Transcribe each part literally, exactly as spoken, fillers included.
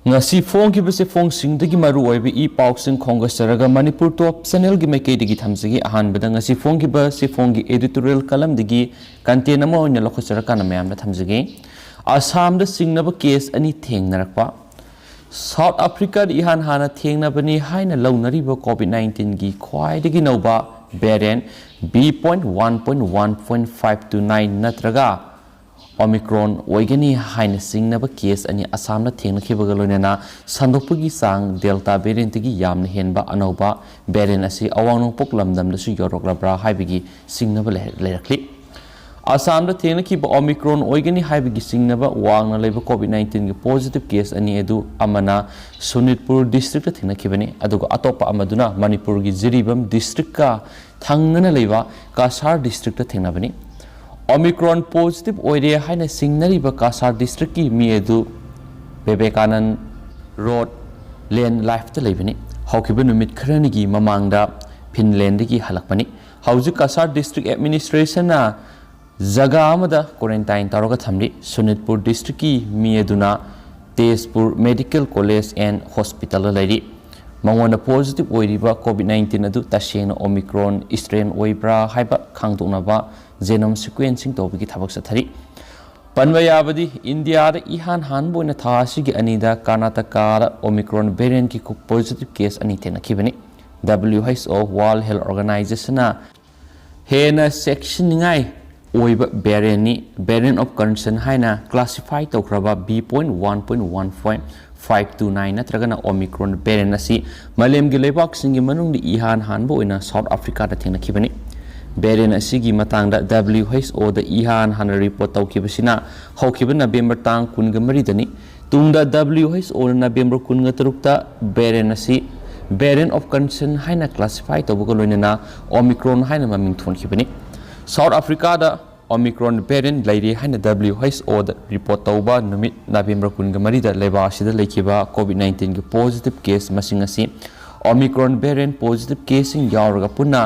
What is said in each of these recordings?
ꯉꯁꯤ ꯐꯣꯡꯈꯤꯕ ꯆꯦꯐꯣꯡꯁꯤꯡꯗꯒꯤ ꯃꯔꯨꯑꯣꯏꯕ ꯏ ꯄꯥꯎꯁꯤꯡ ꯈꯣꯝꯒꯠꯆꯔꯒ ꯃꯅꯤꯄꯨꯔ ꯇꯣꯞ ꯆꯦꯅꯦꯜꯒꯤ ꯃꯥꯏꯀꯩꯗꯒꯤ ꯊꯝꯖꯒꯦ꯫ ꯑꯍꯥꯟꯕꯗ ꯉꯁꯤ ꯐꯣꯡꯈꯤꯕ ꯆꯦꯐꯣꯡꯒꯤ editorial columnꯗꯒꯤ content ꯑꯃ ꯑꯣꯏꯅ ꯂꯧꯈꯠꯆꯔꯀꯥꯟꯗ ꯃꯌꯥꯝꯗ ꯊꯝꯖꯒꯦ꯫ ꯑꯁꯥꯝꯗ ꯆꯤꯡꯅꯕ case ꯑꯅꯤ ꯊꯦꯡꯅꯔꯛꯄ꯫ South Africaꯗ ꯏꯍꯥꯟ ꯍꯥꯟꯅ ꯊꯦꯡꯅꯕꯅꯤ ꯍꯥꯏꯅ ꯂꯧꯅꯔꯤꯕ COVID nineteenꯒꯤ ꯈ꯭ꯋꯥꯏꯗꯒꯤ ꯅꯧꯕ variant B point one point one point five two nine ꯅꯠꯇ꯭ꯔꯒ Omicron ꯑꯣꯏꯒꯅꯤ ꯍꯥꯏꯅ ꯆꯤꯡꯅꯕ case ꯑꯅꯤ ꯑꯁꯥꯝꯅ ꯊꯦꯡꯅꯈꯤꯕꯒ ꯂꯣꯏꯅꯅ ꯁꯟꯗꯣꯛꯄꯒꯤ ꯆꯥꯡ Delta variantꯇꯒꯤ ꯌꯥꯝꯅ ꯍꯦꯟꯕ ꯑꯅꯧꯕ variant ꯑꯁꯤ ꯑꯋꯥꯡ ꯅꯣꯡꯄꯣꯛ ꯂꯝꯗꯝꯗꯁꯨ ꯌꯧꯔꯛꯂꯕ꯭ꯔꯥ ꯍꯥꯏꯕꯒꯤ ꯆꯤꯡꯅꯕ ꯂꯩ-, ꯂꯩꯔꯛꯂꯤ꯫ ꯑꯁꯥꯝꯗ ꯊꯦꯡꯅꯈꯤꯕ Omicron ꯑꯣꯏꯒꯅꯤ ꯍꯥꯏꯕꯒꯤ ꯆꯤꯡꯅꯕ ꯋꯥꯡꯅ ꯂꯩꯕ COVID nineteenꯒꯤ positive case ꯑꯅꯤ ꯑꯗꯨ ꯑꯃꯅ ꯁꯣꯅꯤꯠꯄꯨꯔ districtꯇ ꯊꯦꯡꯅꯈꯤꯕꯅꯤ, ꯑꯗꯨꯒ ꯑꯇꯣꯞꯄ ꯑꯃꯗꯨꯅ ꯃꯅꯤꯄꯨꯔꯒꯤ ꯖꯤꯔꯤꯕꯥꯝ districtꯀ ꯊꯪꯅꯅ ꯂꯩꯕ ꯀꯁꯥꯔ districtꯇ ꯊꯦꯡꯅꯕꯅꯤ꯫ Omicron positive ꯑꯣꯏꯔꯦ ꯍꯥꯏꯅ ꯆꯤꯡꯅꯔꯤꯕ ꯀꯁꯥꯔ districtꯀꯤ ꯃꯤ ꯑꯗꯨ ꯕꯤꯕꯦꯀꯥꯅꯟꯗ ꯔꯣꯗ ꯂꯦꯟ ꯂꯥꯏꯐꯇ ꯂꯩꯕꯅꯤ꯫ ꯍꯧꯈꯤꯕ ꯅꯨꯃꯤꯠ ꯈꯔꯅꯤꯒꯤ ꯃꯃꯥꯡꯗ ꯐꯤꯟꯂꯦꯟꯗꯒꯤ ꯍꯜꯂꯛꯄꯅꯤ꯫ ꯍꯧꯖꯤꯛ ꯀꯁꯥꯔ district administrationꯅ ꯖꯒꯥ ꯑꯃꯗ quarantine ꯇꯧꯔꯒ ꯊꯝꯂꯤ꯫ ꯁꯣꯅꯤꯠꯄꯨꯔ districtꯀꯤ ꯃꯤ ꯑꯗꯨꯅ ꯇꯦꯖꯄꯨꯔ Medical College and Hospitalꯗ ꯂꯩꯔꯤ꯫ ꯃꯉꯣꯟꯗ positive ꯑꯣꯏꯔꯤꯕ COVID nineteen ꯑꯗꯨ ꯇꯁꯦꯡꯅ Omicron strain ꯑꯣꯏꯕ꯭ꯔꯥ ꯍꯥꯏꯕ ꯈꯪꯗꯣꯛꯅꯕ genome sequencing ꯇꯧꯕꯒꯤ ꯊꯕꯛ ꯆꯠꯊꯔꯤ꯫ ꯄꯟꯕ ꯌꯥꯕꯗꯤ, ꯏꯟꯗꯤꯌꯥꯗ ꯏꯍꯥꯟ ꯍꯥꯟꯕ ꯑꯣꯏꯅ ꯊꯥ ꯑꯁꯤꯒꯤ ꯑꯅꯤꯗ ꯀꯔꯅꯥꯇꯀꯥꯗ Omicron variantꯀꯤ positive case ꯑꯅꯤ ꯊꯦꯡꯅꯈꯤꯕꯅꯤ꯫ WHO, World Health Organizationꯅ ꯍꯦꯟꯅ ꯆꯦꯛꯁꯤꯟꯅꯤꯡꯉꯥꯏ ꯑꯣꯏꯕ variantꯅꯤ꯫ Variant of concern ꯍꯥꯏꯅ classify ꯇꯧꯈ꯭ꯔꯕ B point one point one point five two nine ꯅꯠꯇ꯭ꯔꯒꯅ Omicron variant ꯑꯁꯤ ꯃꯥꯂꯦꯝꯒꯤ ꯂꯩꯕꯥꯛꯁꯤꯡꯒꯤ ꯃꯅꯨꯡꯗ ꯏꯍꯥꯟ ꯍꯥꯟꯕ ꯑꯣꯏꯅ South Africaꯗ ꯊꯦꯡꯅꯈꯤꯕꯅꯤ꯫ Variant ꯑꯁꯤꯒꯤ ꯃꯇꯥꯡꯗ WHOꯗ ꯏꯍꯥꯟ ꯍꯥꯟꯅ report ꯇꯧꯈꯤꯕꯁꯤꯅ ꯍꯧꯈꯤꯕ November ꯇꯥꯡ ꯀꯨꯟꯒ ꯃꯔꯤꯗꯅꯤ꯫ ꯇꯨꯡꯗ WHOꯅ November ꯀꯨꯟꯒ ꯇꯔꯨꯛꯇ variant ꯑꯁꯤ variant of concern ꯍꯥꯏꯅ classify ꯇꯧꯕꯒ ꯂꯣꯏꯅꯅ Omicron ꯍꯥꯏꯅ ꯃꯃꯤꯡ ꯊꯣꯟꯈꯤꯕꯅꯤ꯫ South Africaꯗ Omicron variant ꯂꯩꯔꯦ ꯍꯥꯏꯅ WHOꯗ report ꯇꯧꯕ ꯅꯨꯃꯤꯠ November ꯀꯨꯟꯒ ꯃꯔꯤꯗ ꯂꯩꯕꯥꯛ ꯑꯁꯤꯗ ꯂꯩꯈꯤꯕ COVID nineteenꯒꯤ positive case ꯃꯁꯤꯡ ꯑꯁꯤ Omicron variant positive caseꯁꯤꯡ ꯌꯥꯎꯔꯒ ꯄꯨꯟꯅ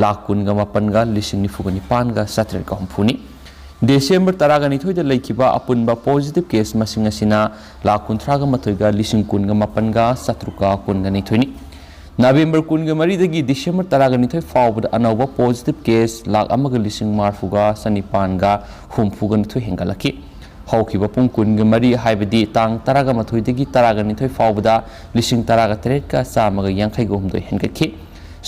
ꯂꯥꯈ ꯀꯨꯟꯒ ꯃꯥꯄꯟꯒ ꯂꯤꯁꯤꯡ ꯅꯤꯐꯨꯒ ꯅꯤꯄꯥꯟꯒ ꯆꯥꯇ꯭ꯔꯦꯠꯀ ꯍꯨꯝꯐꯨꯅꯤ꯫ ꯗꯤꯁꯦꯝꯕꯔ ꯇꯔꯥꯒ ꯅꯤꯊꯣꯏꯗ ꯂꯩꯈꯤꯕ ꯑꯄꯨꯟꯕ positive case ꯃꯁꯤꯡ ꯑꯁꯤꯅ ꯂꯥꯈ ꯀꯨꯟꯊ꯭ꯔꯥꯒ ꯃꯥꯊꯣꯏꯒ ꯂꯤꯁꯤꯡ ꯀꯨꯟꯒ ꯃꯥꯄꯟꯒ ꯆꯥꯇ꯭ꯔꯨꯛꯀ ꯀꯨꯟꯒ ꯅꯤꯊꯣꯏꯅꯤ꯫ ꯅꯕꯦꯝꯕꯔ ꯀꯨꯟꯒ ꯃꯔꯤꯗꯒꯤ ꯗꯤꯁꯦꯝꯕꯔ ꯇꯔꯥꯒ ꯅꯤꯊꯣꯏ ꯐꯥꯎꯕꯗ ꯑꯅꯧꯕ positive case ꯂꯥꯈ ꯑꯃꯒ ꯂꯤꯁꯤꯡ ꯃꯔꯤꯐꯨꯒ ꯆꯅꯤꯄꯥꯟꯒ ꯍꯨꯝꯐꯨꯒ ꯅꯤꯊꯣꯏ ꯍꯦꯟꯒꯠꯂꯛꯈꯤ꯫ ꯍꯧꯈꯤꯕ ꯄꯨꯡ ꯀꯨꯟꯒ ꯃꯔꯤ, ꯍꯥꯏꯕꯗꯤ ꯇꯥꯡ ꯇꯔꯥꯒ ꯃꯥꯊꯣꯏꯗꯒꯤ ꯇꯔꯥꯒ ꯅꯤꯊꯣꯏ ꯐꯥꯎꯕꯗ ꯂꯤꯁꯤꯡ ꯇꯔꯥꯒ ꯇꯔꯦꯠꯀ ꯆꯥꯝꯃꯒ ꯌꯥꯡꯈꯩꯒ ꯍꯨꯝꯗꯣꯏ ꯍꯦꯟꯒꯠꯈꯤ꯫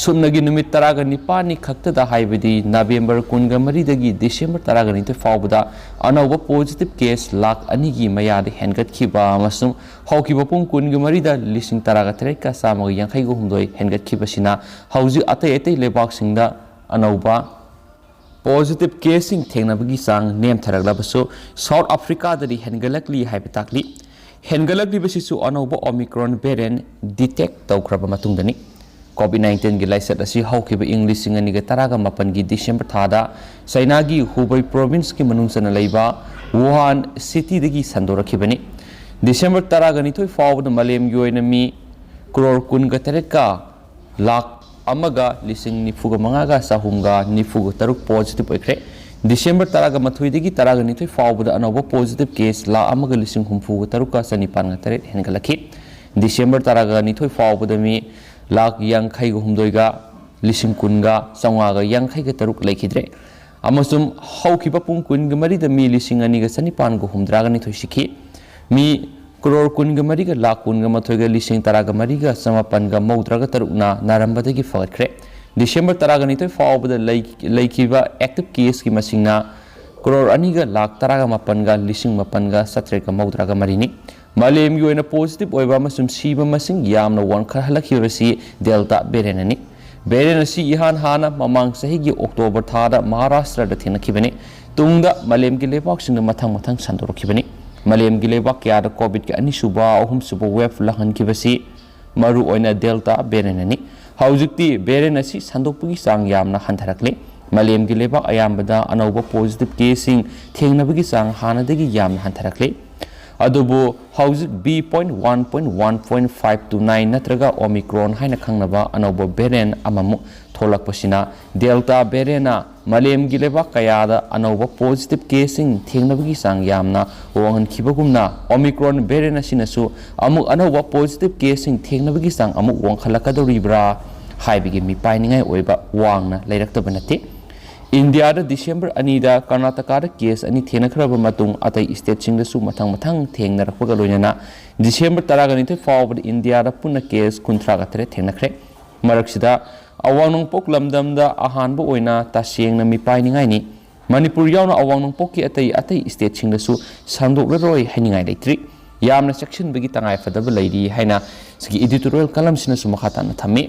ꯁꯨꯞꯅꯒꯤ ꯅꯨꯃꯤꯠ ꯇꯔꯥꯒ ꯅꯤꯄꯥꯟꯅꯤ ꯈꯛꯇꯗ, ꯍꯥꯏꯕꯗꯤ ꯅꯕꯦꯝꯕꯔ ꯀꯨꯟꯒ ꯃꯔꯤꯗꯒꯤ ꯗꯤꯁꯦꯝꯕꯔ ꯇꯔꯥꯒ ꯅꯤꯊꯣꯏ ꯐꯥꯎꯕꯗ ꯑꯅꯧꯕ positive case ꯂꯥꯈ ꯑꯅꯤꯒꯤ ꯃꯌꯥꯗ ꯍꯦꯟꯒꯠꯈꯤꯕ ꯑꯃꯁꯨꯡ ꯍꯧꯈꯤꯕ ꯄꯨꯡ ꯀꯨꯟꯒ ꯃꯔꯤꯗ ꯂꯤꯁꯤꯡ ꯇꯔꯥꯒ ꯇꯔꯦꯠꯀ ꯆꯥꯝꯃꯒ ꯌꯥꯡꯈꯩꯒ ꯍꯨꯝꯗꯣꯏ ꯍꯦꯟꯒꯠꯈꯤꯕꯁꯤꯅ ꯍꯧꯖꯤꯛ ꯑꯇꯩ ꯑꯇꯩ ꯂꯩꯕꯥꯛꯁꯤꯡꯗ ꯑꯅꯧꯕ positive caseꯁꯤꯡ ꯊꯦꯡꯅꯕꯒꯤ ꯆꯥꯡ ꯅꯦꯝꯊꯔꯛꯂꯕꯁꯨ, ꯁꯥꯎꯠ ꯑꯐ꯭ꯔꯤꯀꯥꯗꯗꯤ ꯍꯦꯟꯒꯠꯂꯛꯂꯤ ꯍꯥꯏꯕ ꯇꯥꯛꯂꯤ꯫ ꯍꯦꯟꯒꯠꯂꯛꯂꯤꯕꯁꯤꯁꯨ ꯑꯅꯧꯕ Omicron variant detect ꯇꯧꯈ꯭ꯔꯕ ꯃꯇꯨꯡꯗꯅꯤ꯫ COVID nineteenꯒꯤ ꯂꯥꯏꯆꯠ ꯑꯁꯤ ꯍꯧꯈꯤꯕ ꯏꯪ ꯂꯤꯁꯤꯡ ꯑꯅꯤꯒ ꯇꯔꯥꯒ ꯃꯥꯄꯟꯒꯤ ꯗꯤꯁꯦꯝꯕꯔ ꯊꯥꯗ ꯆꯩꯅꯥꯒꯤ ꯍꯨꯕꯩ provinceꯀꯤ ꯃꯅꯨꯡ ꯆꯟꯅ ꯂꯩꯕ ꯋꯨꯍꯥꯟ cityꯗꯒꯤ ꯁꯟꯗꯣꯔꯛꯈꯤꯕꯅꯤ꯫ ꯗꯤꯁꯦꯝꯕꯔ ꯇꯔꯥꯒ ꯅꯤꯊꯣꯏ ꯐꯥꯎꯕꯗ ꯃꯥꯂꯦꯝꯒꯤ ꯑꯣꯏꯅ ꯃꯤ ꯀ꯭ꯔꯣꯔ ꯀꯨꯟꯒ ꯇꯔꯦꯠꯀ ꯂꯥꯈ ꯑꯃꯒ ꯂꯤꯁꯤꯡ ꯅꯤꯐꯨꯒ ꯃꯉꯥꯒ ꯆꯍꯨꯝꯒ ꯅꯤꯐꯨꯒ ꯇꯔꯨꯛ positive ꯑꯣꯏꯈ꯭ꯔꯦ꯫ ꯗꯤꯁꯦꯝꯕꯔ ꯇꯔꯥꯒ ꯃꯥꯊꯣꯏꯗꯒꯤ ꯇꯔꯥꯒ ꯅꯤꯊꯣꯏ ꯐꯥꯎꯕꯗ ꯑꯅꯧꯕ positive case ꯂꯥꯈ ꯑꯃꯒ ꯂꯤꯁꯤꯡ ꯍꯨꯝꯐꯨꯒ ꯇꯔꯨꯛꯀ ꯆꯅꯤꯄꯥꯟꯒ ꯇꯔꯦꯠ ꯍꯦꯟꯒꯠꯂꯛꯈꯤ꯫ ꯗꯤꯁꯦꯝꯕꯔ ꯇꯔꯥꯒ ꯅꯤꯊꯣꯏ ꯐꯥꯎꯕꯗ ꯃꯤ ꯂꯥꯈ ꯌꯥꯡꯈꯩꯒ ꯍꯨꯝꯗꯣꯏꯒ ꯂꯤꯁꯤꯡ ꯀꯨꯟꯒ ꯆꯥꯝꯃꯉꯥꯒ ꯌꯥꯡꯈꯩꯒ ꯇꯔꯨꯛ ꯂꯩꯈꯤꯗ꯭ꯔꯦ꯫ ꯑꯃꯁꯨꯡ ꯍꯧꯈꯤꯕ ꯄꯨꯡ ꯀꯨꯟꯒ ꯃꯔꯤꯗ ꯃꯤ ꯂꯤꯁꯤꯡ ꯑꯅꯤꯒ ꯆꯅꯤꯄꯥꯟꯒ ꯍꯨꯝꯗ꯭ꯔꯥꯒ ꯅꯤꯊꯣꯏ ꯁꯤꯈꯤ꯫ ꯃꯤ ꯀ꯭ꯔꯣꯔ ꯀꯨꯟꯒ ꯃꯔꯤꯒ ꯂꯥꯈ ꯀꯨꯟꯒ ꯃꯥꯊꯣꯏꯒ ꯂꯤꯁꯤꯡ ꯇꯔꯥꯒ ꯃꯔꯤꯒ ꯆꯃꯥꯄꯟꯒ ꯃꯧꯗ꯭ꯔꯥꯒ ꯇꯔꯨꯛꯅ ꯅꯥꯔꯝꯕꯗꯒꯤ ꯐꯒꯠꯈ꯭ꯔꯦ꯫ ꯗꯤꯁꯦꯝꯕꯔ ꯇꯔꯥꯒ ꯅꯤꯊꯣꯏ ꯐꯥꯎꯕꯗ ꯂꯩ-, ꯂꯩꯈꯤꯕ active caseꯀꯤ ꯃꯁꯤꯡꯅ ꯀ꯭ꯔꯣꯔ ꯑꯅꯤꯒ ꯂꯥꯈ ꯇꯔꯥꯒ ꯃꯥꯄꯟꯒ ꯂꯤꯁꯤꯡ ꯃꯥꯄꯟꯒ ꯆꯥꯇ꯭ꯔꯦꯠꯀ ꯃꯧꯗ꯭ꯔꯥꯒ ꯃꯔꯤꯅꯤ꯫ ꯃꯥꯂꯦꯝꯒꯤ ꯑꯣꯏꯅ positive ꯑꯣꯏꯕ ꯑꯃꯁꯨꯡ ꯁꯤꯕ ꯃꯁꯤꯡ ꯌꯥꯝꯅ ꯋꯥꯡꯈꯠꯍꯜꯂꯛꯈꯤꯕꯁꯤ Delta variant ꯑꯅꯤ꯫ Variant ꯑꯁꯤ ꯏꯍꯥꯟ ꯍꯥꯟꯅ ꯃꯃꯥꯡ ꯆꯍꯤꯒꯤ ꯑꯣꯛꯇꯣꯕꯔ ꯊꯥꯗ ꯃꯍꯥꯔꯥꯁꯇ꯭ꯔꯗ ꯊꯦꯡꯅꯈꯤꯕꯅꯤ꯫ ꯇꯨꯡꯗ ꯃꯥꯂꯦꯝꯒꯤ ꯂꯩꯕꯥꯛꯁꯤꯡꯗ ꯃꯊꯪ ꯃꯊꯪ ꯁꯟꯗꯣꯔꯛꯈꯤꯕꯅꯤ꯫ ꯃꯥꯂꯦꯝꯒꯤ ꯂꯩꯕꯥꯛ ꯀꯌꯥꯗ COVIDꯀꯤ ꯑꯅꯤꯁꯨꯕ, ꯑꯍꯨꯝꯁꯨꯕ wave ꯂꯥꯛꯍꯟꯈꯤꯕꯁꯤ ꯃꯔꯨ ꯑꯣꯏꯅ Delta variant ꯑꯅꯤ꯫ ꯍꯧꯖꯤꯛꯇꯤ variant ꯑꯁꯤ ꯁꯟꯗꯣꯛꯄꯒꯤ ꯆꯥꯡ ꯌꯥꯝꯅ ꯍꯟꯊꯔꯛꯂꯦ꯫ ꯃꯥꯂꯦꯝꯒꯤ ꯂꯩꯕꯥꯛ ꯑꯌꯥꯝꯕꯗ ꯑꯅꯧꯕ positive caseꯁꯤꯡ ꯊꯦꯡꯅꯕꯒꯤ ꯆꯥꯡ ꯍꯥꯟꯅꯗꯒꯤ ꯌꯥꯝꯅ ꯍꯟꯊꯔꯛꯂꯦ꯫ ꯑꯗꯨꯕꯨ ꯍꯧꯖꯤꯛ B point one point one point five two nine ꯅꯠꯇ꯭ꯔꯒ Omicron ꯍꯥꯏꯅ ꯈꯪꯅꯕ ꯑꯅꯧꯕ variant ꯑꯃꯃꯨꯛ ꯊꯣꯛꯂꯛꯄꯁꯤꯅ Delta variantꯅ ꯃꯥꯂꯦꯝꯒꯤ ꯂꯩꯕꯥꯛ ꯀꯌꯥꯗ ꯑꯅꯧꯕ positive caseꯁꯤꯡ ꯊꯦꯡꯅꯕꯒꯤ ꯆꯥꯡ ꯌꯥꯝꯅ ꯋꯥꯡꯍꯟꯈꯤꯕꯒꯨꯝꯅ Omicron variant ꯑꯁꯤꯅꯁꯨ ꯑꯃꯨꯛ ꯑꯅꯧꯕ positive caseꯁꯤꯡ ꯊꯦꯡꯅꯕꯒꯤ ꯆꯥꯡ ꯑꯃꯨꯛ ꯋꯥꯡꯈꯠꯂꯛꯀꯗꯧꯔꯤꯕ꯭ꯔꯥ ꯍꯥꯏꯕꯒꯤ ꯃꯤꯄꯥꯏꯅꯤꯡꯉꯥꯏ ꯑꯣꯏꯕ ꯋꯥꯡꯅ ꯂꯩꯔꯛꯇꯕ ꯅꯠꯇꯦ꯫ ꯏꯟꯗꯤꯌꯥꯗ ꯗꯤꯁꯦꯝꯕꯔ ꯑꯅꯤꯗ ꯀꯔꯅꯥꯇꯀꯥꯗ case ꯑꯅꯤ ꯊꯦꯡꯅꯈ꯭ꯔꯕ ꯃꯇꯨꯡ ꯑꯇꯩ stateꯁꯤꯡꯗꯁꯨ ꯃꯊꯪ ꯃꯊꯪ ꯊꯦꯡꯅꯔꯛꯄꯒ ꯂꯣꯏꯅꯅ ꯗꯤꯁꯦꯝꯕꯔ ꯇꯔꯥꯒ ꯅꯤꯊꯣꯏ ꯐꯥꯎꯕꯗ ꯏꯟꯗꯤꯌꯥꯗ ꯄꯨꯟꯅ case ꯀꯨꯟꯊ꯭ꯔꯥꯒ ꯇꯔꯦꯠ ꯊꯦꯡꯅꯈ꯭ꯔꯦ꯫ ꯃꯔꯛꯁꯤꯗ ꯑꯋꯥꯡ ꯅꯣꯡꯄꯣꯛ ꯂꯝꯗꯝꯗ ꯑꯍꯥꯟꯕ ꯑꯣꯏꯅ ꯇꯁꯦꯡꯅ ꯃꯤꯄꯥꯏꯅꯤꯡꯉꯥꯏꯅꯤ꯫ ꯃꯅꯤꯄꯨꯔ ꯌꯥꯎꯅ ꯑꯋꯥꯡ ꯅꯣꯡꯄꯣꯛꯀꯤ ꯑꯇꯩ ꯑꯇꯩ stateꯁꯤꯡꯗꯁꯨ ꯁꯟꯗꯣꯛꯂꯔꯣꯏ ꯍꯥꯏꯅꯤꯡꯉꯥꯏ ꯂꯩꯇ꯭ꯔꯤ꯫ ꯌꯥꯝꯅ ꯆꯦꯛꯁꯤꯟꯕꯒꯤ ꯇꯉꯥꯏꯐꯗꯕ ꯂꯩꯔꯤ ꯍꯥꯏꯅ ꯁꯤꯒꯤ editorial columnꯁꯤꯅꯁꯨ ꯃꯈꯥ ꯇꯥꯅ ꯊꯝꯃꯤ꯫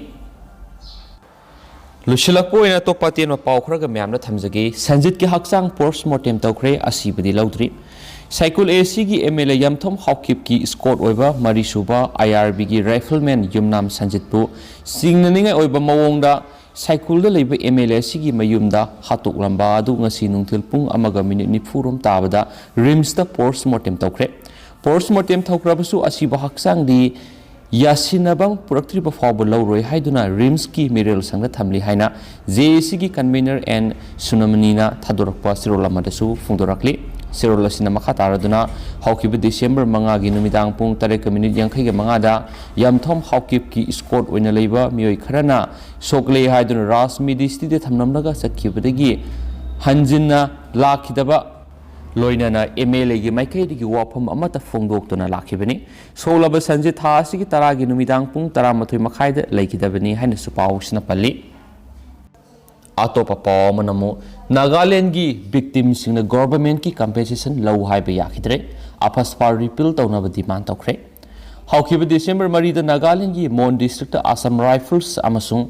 ꯂꯣꯏꯁꯤꯜꯂꯛꯄ ꯑꯣꯏꯅ ꯑꯇꯣꯞꯄ ꯑꯇꯦꯟꯕ ꯄꯥꯎ ꯈꯔꯒ ꯃꯌꯥꯝꯗ ꯊꯝꯖꯒꯦ꯫ ꯁꯟꯖꯤꯠꯀꯤ ꯍꯛꯆꯥꯡ post mortem ꯇꯧꯈ꯭ꯔꯦ, ꯑꯁꯤꯕꯗꯤ ꯂꯧꯗ꯭ꯔꯤ꯫ ꯁꯥꯏꯀꯨꯜ ACꯒꯤ MLA ꯌꯝꯊꯣꯝ ꯍꯥꯎꯀꯤꯞꯀꯤ escort ꯑꯣꯏꯕ ꯃꯔꯤꯁꯨꯕ IRBꯒꯤ rifleman ꯌꯨꯝꯅꯥꯝ ꯁꯟꯖꯤꯠꯄꯨ ꯆꯤꯡꯅꯅꯤꯡꯉꯥꯏ ꯑꯣꯏꯕ ꯃꯑꯣꯡꯗ ꯁꯥꯏꯀꯨꯜꯗ ꯂꯩꯕ MLA ꯑꯁꯤꯒꯤ ꯃꯌꯨꯝꯗ ꯍꯥꯠꯇꯣꯛꯂꯝꯕ ꯑꯗꯨ ꯉꯁꯤ ꯅꯨꯡꯊꯤꯜ ꯄꯨꯡ ꯑꯃꯒ minute ꯅꯤꯐꯨ ꯔꯣꯝ ꯇꯥꯕꯗ RIMSꯇ post mortem ꯇꯧꯈ꯭ꯔꯦ꯫ Post mortem ꯇꯧꯈ꯭ꯔꯕꯁꯨ ꯑꯁꯤꯕ ꯍꯛꯆꯥꯡꯗꯤ ꯌꯥꯁꯤꯟꯅꯕ ꯄꯨꯔꯛꯇ꯭ꯔꯤꯕ ꯐꯥꯎꯕ ꯂꯧꯔꯣꯏ ꯍꯥꯏꯗꯨꯅ RIMSꯀꯤ ꯃꯤꯔꯦꯜ ꯁꯪꯗ ꯊꯝꯂꯤ ꯍꯥꯏꯅ JACꯒꯤ convener ꯑꯦꯟ ꯁꯨꯅꯃꯅꯤꯅ ꯊꯥꯗꯣꯔꯛꯄ ꯆꯦꯔꯣꯜ ꯑꯃꯗꯁꯨ ꯐꯣꯡꯗꯣꯔꯛꯂꯤ꯫ ꯆꯦꯔꯣꯜ ꯑꯁꯤꯅ ꯃꯈꯥ ꯇꯥꯔꯗꯨꯅ ꯍꯧꯈꯤꯕ ꯗꯤꯁꯦꯝꯕꯔ ꯃꯉꯥꯒꯤ ꯅꯨꯃꯤꯗꯥꯡ ꯄꯨꯡ ꯇꯔꯦꯠꯀ minute ꯌꯥꯡꯈꯩꯒ ꯃꯉꯥꯗ ꯌꯝꯊꯣꯝ ꯍꯥꯎꯀꯤꯞꯀꯤ escort ꯑꯣꯏꯅ ꯂꯩꯕ ꯃꯤꯑꯣꯏ ꯈꯔꯅ ꯁꯣꯛꯂꯦ ꯍꯥꯏꯗꯨꯅ ꯔꯥꯖꯃꯤꯗꯤ ꯁꯤꯇꯤꯗ ꯊꯝꯂꯝꯂꯒ ꯆꯠꯈꯤꯕꯗꯒꯤ ꯍꯟꯖꯤꯟꯅ ꯂꯥꯛꯈꯤꯗꯕ ꯂꯣꯏꯅꯅ MLAꯒꯤ ꯃꯥꯏꯀꯩꯗꯒꯤ ꯋꯥꯐꯝ ꯑꯃꯠꯇ ꯐꯣꯡꯗꯣꯛꯇꯨꯅ ꯂꯥꯛꯈꯤꯕꯅꯤ꯫ ꯁꯣꯛꯂꯕ ꯁꯟꯖꯤꯠ ꯊꯥ ꯑꯁꯤꯒꯤ ꯇꯔꯥꯒꯤ ꯅꯨꯃꯤꯗꯥꯡ ꯄꯨꯡ ꯇꯔꯥꯃꯥꯊꯣꯏ ꯃꯈꯥꯏꯗ ꯂꯩꯈꯤꯗꯕꯅꯤ ꯍꯥꯏꯅꯁꯨ ꯄꯥꯎꯁꯤꯅ ꯄꯜꯂꯤ꯫ ꯑꯇꯣꯞꯄ ꯄꯥꯎ ꯑꯃꯅ ꯑꯃꯨꯛ ꯅꯥꯒꯥꯂꯦꯟꯒꯤ victimꯁꯤꯡꯅ governmentꯀꯤ compensation ꯂꯧ ꯍꯥꯏꯕ ꯌꯥꯈꯤꯗ꯭ꯔꯦ꯫ AFSPA repeal ꯇꯧꯅꯕ demand ꯇꯧꯈ꯭ꯔꯦ꯫ ꯍꯧꯈꯤꯕ ꯗꯤꯁꯦꯝꯕꯔ ꯃꯔꯤꯗ ꯅꯥꯒꯥꯂꯦꯟꯒꯤ ꯃꯣꯟ districtꯇ Assam Rifles ꯑꯃꯁꯨꯡ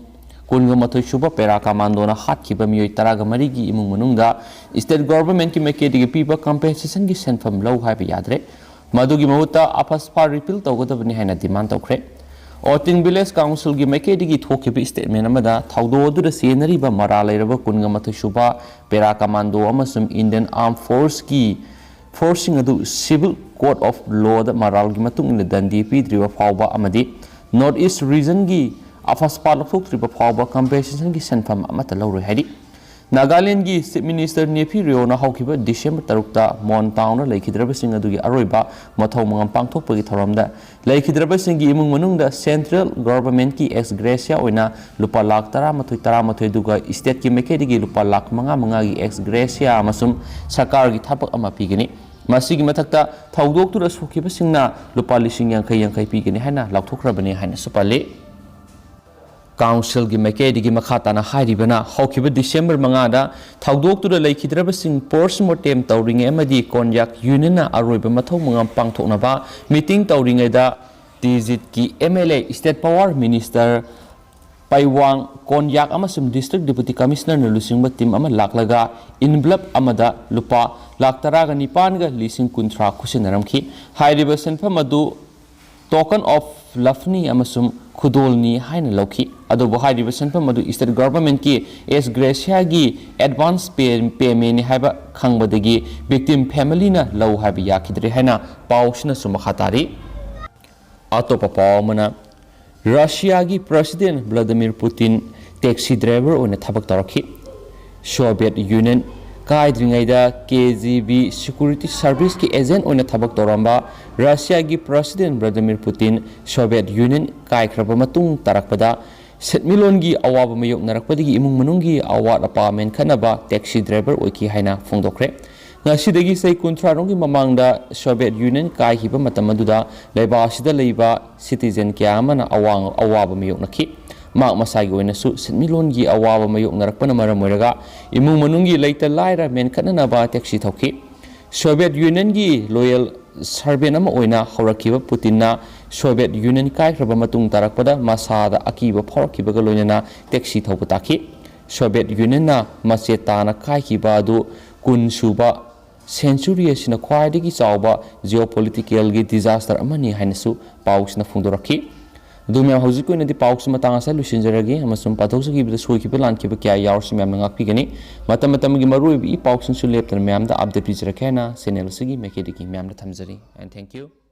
ꯀꯨꯟꯒ ꯃꯥꯊꯣꯏ ꯁꯨꯕ ꯄꯦꯔꯥ ꯀꯃꯥꯟꯗꯣꯅ ꯍꯥꯠꯈꯤꯕ ꯃꯤꯑꯣꯏ ꯇꯔꯥꯒ ꯃꯔꯤꯒꯤ ꯏꯃꯨꯡ ꯃꯅꯨꯡꯗ state governmentꯀꯤ ꯃꯥꯏꯀꯩꯗꯒꯤ ꯄꯤꯕ compensationꯒꯤ ꯁꯦꯟꯐꯝ ꯂꯧ ꯍꯥꯏꯕ ꯌꯥꯗ꯭ꯔꯦ꯫ ꯃꯗꯨꯒꯤ ꯃꯍꯨꯠꯇ AFSPA repeal ꯇꯧꯒꯗꯕꯅꯤ ꯍꯥꯏꯅ demand ꯇꯧꯈ꯭ꯔꯦ꯫ ꯑꯣꯇꯤꯡ Village Councilꯒꯤ ꯃꯥꯏꯀꯩꯗꯒꯤ ꯊꯣꯛꯈꯤꯕ statement ꯑꯃꯗ ꯊꯧꯗꯣꯛ ꯑꯗꯨꯗ ꯆꯦꯟꯅꯔꯤꯕ ꯃꯔꯥꯜ ꯂꯩꯔꯕ ꯀꯨꯟꯒ ꯃꯥꯊꯣꯏ ꯁꯨꯕ ꯄꯦꯔꯥ ꯀꯃꯥꯟꯗꯣ ꯑꯃꯁꯨꯡ Indian Armed Forceꯀꯤ forceꯁꯤꯡ ꯑꯗꯨ civil court of lawꯗ ꯃꯔꯥꯜꯒꯤ ꯃꯇꯨꯡ ꯏꯟꯅ ꯗꯟꯗꯤ ꯄꯤꯗ꯭ꯔꯤꯕ ꯐꯥꯎꯕ ꯑꯃꯗꯤ North East regionꯒꯤ ꯑꯐꯁꯄꯥ ꯂꯧꯊꯣꯛꯇ꯭ꯔꯤꯕ ꯐꯥꯎꯕ compensationꯒꯤ ꯁꯦꯟꯐꯝ ꯑꯃꯠꯇ ꯂꯧꯔꯣꯏ ꯍꯥꯏꯔꯤ꯫ ꯅꯥꯒꯥꯂꯦꯟꯗꯒꯤ Chief Minister ꯅꯦꯐꯤ ꯔꯤꯑꯣꯅ ꯍꯧꯈꯤꯕ ꯗꯤꯁꯦꯝꯕꯔ ꯇꯔꯨꯛꯇ ꯃꯣꯟ ꯇꯥꯎꯟꯗ ꯂꯩꯈꯤꯗ꯭ꯔꯕꯁꯤꯡ ꯑꯗꯨꯒꯤ ꯑꯔꯣꯏꯕ ꯃꯊꯧ ꯃꯉꯝ ꯄꯥꯡꯊꯣꯛꯄꯒꯤ ꯊꯧꯔꯝꯗ ꯂꯩꯈꯤꯗ꯭ꯔꯕꯁꯤꯡꯒꯤ ꯏꯃꯨꯡ ꯃꯅꯨꯡꯗ central governmentꯀꯤ ex gratia ꯑꯣꯏꯅ ꯂꯨꯄꯥ ꯂꯥꯈ ꯇꯔꯥꯃꯥꯊꯣꯏ, ꯇꯔꯥꯃꯥꯊꯣꯏ, ꯑꯗꯨꯒ stateꯀꯤ ꯃꯥꯏꯀꯩꯗꯒꯤ ꯂꯨꯄꯥ ꯂꯥꯈ ꯃꯉꯥ ꯃꯉꯥꯒꯤ ex gratia ꯑꯃꯁꯨꯡ ꯁꯔꯀꯥꯔꯒꯤ ꯊꯕꯛ ꯑꯃ ꯄꯤꯒꯅꯤ꯫ ꯃꯁꯤꯒꯤ ꯃꯊꯛꯇ ꯊꯧꯗꯣꯛꯇꯨꯗ ꯁꯣꯛꯈꯤꯕꯁꯤꯡꯅ ꯂꯨꯄꯥ ꯂꯤꯁꯤꯡ ꯌꯥꯡꯈꯩ ꯌꯥꯡꯈꯩ ꯄꯤꯒꯅꯤ ꯍꯥꯏꯅ ꯂꯥꯎꯊꯣꯛꯈ꯭ꯔꯕꯅꯤ ꯍꯥꯏꯅꯁꯨ ꯄꯜꯂꯤ꯫ Councilꯒꯤ ꯃꯥꯏꯀꯩꯗꯒꯤ ꯃꯈꯥ ꯇꯥꯅ ꯍꯥꯏꯔꯤꯕꯅ, ꯍꯧꯈꯤꯕ ꯗꯤꯁꯦꯝꯕꯔ ꯃꯉꯥꯗ ꯊꯧꯗꯣꯛꯇꯨꯗ ꯂꯩꯈꯤꯗ꯭ꯔꯕꯁꯤꯡ post mortem ꯇꯧꯔꯤꯉꯩ ꯑꯃꯗꯤ ꯀꯣꯟꯌꯥꯛ unionꯅ ꯑꯔꯣꯏꯕ ꯃꯊꯧ ꯃꯉꯝ ꯄꯥꯡꯊꯣꯛꯅꯕ meeting ꯇꯧꯔꯤꯉꯩꯗ ꯇꯤꯖꯤꯠꯀꯤ MLA, state power minister ꯄꯥꯏꯋꯥꯡ Konyak ꯑꯃꯁꯨꯡ district deputy commissionerꯅ ꯂꯨꯆꯤꯡꯕ team ꯑꯃ ꯂꯥꯛꯂꯒ envelope ꯑꯃꯗ ꯂꯨꯄꯥ ꯂꯥꯈ ꯇꯔꯥꯒ ꯅꯤꯄꯥꯟꯒ ꯂꯤꯁꯤꯡ ꯀꯨꯟꯊ꯭ꯔꯥ ꯈꯨꯠꯁꯤꯟꯅꯔꯝꯈꯤ꯫ ꯍꯥꯏꯔꯤꯕ ꯁꯦꯟꯐꯝ ꯑꯗꯨ token of loveꯅꯤ ꯑꯃꯁꯨꯡ ꯈꯨꯗꯣꯜꯅꯤ ꯍꯥꯏꯅ ꯂꯧꯈꯤ꯫ ꯑꯗꯨꯕꯨ ꯍꯥꯏꯔꯤꯕ ꯁꯦꯟꯐꯝ ꯑꯗꯨ state governmentꯀꯤ ex gratiaꯒꯤ advance pay, paymentꯅꯤ ꯍꯥꯏꯕ ꯈꯪꯕꯗꯒꯤ victim familyꯅ ꯂꯧ ꯍꯥꯏꯕ ꯌꯥꯈꯤꯗ꯭ꯔꯦ ꯍꯥꯏꯅ ꯄꯥꯎꯁꯤꯅꯁꯨ ꯃꯈꯥ ꯇꯥꯔꯤ꯫ ꯑꯇꯣꯞꯄ ꯄꯥꯎ ꯑꯃꯅ, ꯔꯁꯤꯌꯥꯒꯤ President Vladimir Putin taxi driver ꯑꯣꯏꯅ ꯊꯕꯛ ꯇꯧꯔꯛꯈꯤ꯫ Soviet Union ꯀꯥꯏꯗ꯭ꯔꯤꯉꯩꯗ KGB security serviceꯀꯤ agent ꯑꯣꯏꯅ ꯊꯕꯛ ꯇꯧꯔꯝꯕ ꯔꯁꯤꯌꯥꯒꯤ President Vladimir Putin Soviet Union ꯀꯥꯏꯈ꯭ꯔꯕ ꯃꯇꯨꯡ ꯇꯥꯔꯛꯄꯗ ꯁꯦꯟꯃꯤꯠꯂꯣꯟꯒꯤ ꯑꯋꯥꯕ ꯃꯥꯌꯣꯛꯅꯔꯛꯄꯗꯒꯤ ꯏꯃꯨꯡ ꯃꯅꯨꯡꯒꯤ ꯑꯋꯥꯠ ꯑꯄꯥ ꯃꯦꯟꯈꯠꯅꯕ taxi driver ꯑꯣꯏꯈꯤ ꯍꯥꯏꯅ ꯐꯣꯡꯗꯣꯛꯈ꯭ꯔꯦ꯫ ꯉꯁꯤꯗꯒꯤ ꯆꯍꯤ ꯀꯨꯟꯊ꯭ꯔꯥꯔꯣꯝꯒꯤ ꯃꯃꯥꯡꯗ Soviet Union ꯀꯥꯏꯈꯤꯕ ꯃꯇꯝ ꯑꯗꯨꯗ ꯂꯩꯕꯥꯛ ꯑꯁꯤꯗ ꯂꯩꯕ citizen ꯀꯌꯥ ꯑꯃꯅ ꯑꯋꯥꯡ-, ꯑꯋꯥꯕ ꯃꯥꯌꯣꯛꯅꯈꯤ꯫ ꯃꯍꯥꯛ ꯃꯁꯥꯒꯤ ꯑꯣꯏꯅꯁꯨ ꯁꯦꯟꯃꯤꯠꯂꯣꯟꯒꯤ ꯑꯋꯥꯕ ꯃꯥꯌꯣꯛꯅꯔꯛꯄꯅ ꯃꯔꯝ ꯑꯣꯏꯔꯒ ꯏꯃꯨꯡ ꯃꯅꯨꯡꯒꯤ ꯂꯩꯇ ꯂꯥꯏꯔ ꯃꯦꯟꯈꯠꯅꯅꯕ taxi ꯊꯧꯈꯤ꯫ Soviet Unionꯒꯤ loyal servant ꯑꯃ ꯑꯣꯏꯅ ꯍꯧꯔꯛꯈꯤꯕ ꯄꯨꯇꯤꯟꯅ Soviet Union ꯀꯥꯏꯈ꯭ꯔꯕ ꯃꯇꯨꯡ ꯇꯥꯔꯛꯄꯗ ꯃꯁꯥꯗ ꯑꯀꯤꯕ ꯐꯥꯎꯔꯛꯈꯤꯕꯒ ꯂꯣꯏꯅꯅ taxi ꯊꯧꯕ ꯇꯥꯈꯤ꯫ Soviet Unionꯅ ꯃꯆꯦꯠ ꯇꯥꯅ ꯀꯥꯏꯈꯤꯕ ꯑꯗꯨ ꯀꯨꯟ ꯁꯨꯕ century ꯑꯁꯤꯅ ꯈ꯭ꯋꯥꯏꯗꯒꯤ ꯆꯥꯎꯕ geopoliticalꯒꯤ disaster ꯑꯃꯅꯤ ꯍꯥꯏꯅꯁꯨ ꯄꯥꯎꯁꯤꯅ ꯐꯣꯡꯗꯣꯔꯛꯈꯤ꯫ ꯑꯗꯨ ꯃꯌꯥꯝ, ꯍꯧꯖꯤꯛꯀꯤ ꯑꯣꯏꯅꯗꯤ ꯄꯥꯎꯁꯤ ꯃꯇꯥꯡ ꯑꯁꯤꯗ ꯂꯣꯏꯁꯤꯟꯖꯔꯒꯦ, ꯑꯃꯁꯨꯡ ꯄꯥꯊꯣꯛꯆꯈꯤꯕꯗ ꯁꯣꯏꯈꯤꯕ ꯂꯥꯟꯈꯤꯕ ꯀꯌꯥ ꯌꯥꯎꯔꯁꯨ ꯃꯌꯥꯝꯅ ꯉꯥꯛꯄꯤꯒꯅꯤ꯫ ꯃꯇꯝ ꯃꯇꯝꯒꯤ ꯃꯔꯨꯑꯣꯏꯕ ꯏ ꯄꯥꯎꯁꯤꯡꯁꯨ ꯂꯦꯞꯇꯅ ꯃꯌꯥꯝꯗ update ꯄꯤꯖꯔꯛꯀꯦ ꯍꯥꯏꯅ channel ꯑꯁꯤꯒꯤ ꯃꯥꯏꯀꯩꯗꯒꯤ ꯃꯌꯥꯝꯗ ꯊꯝꯖꯔꯤ꯫ And thank you.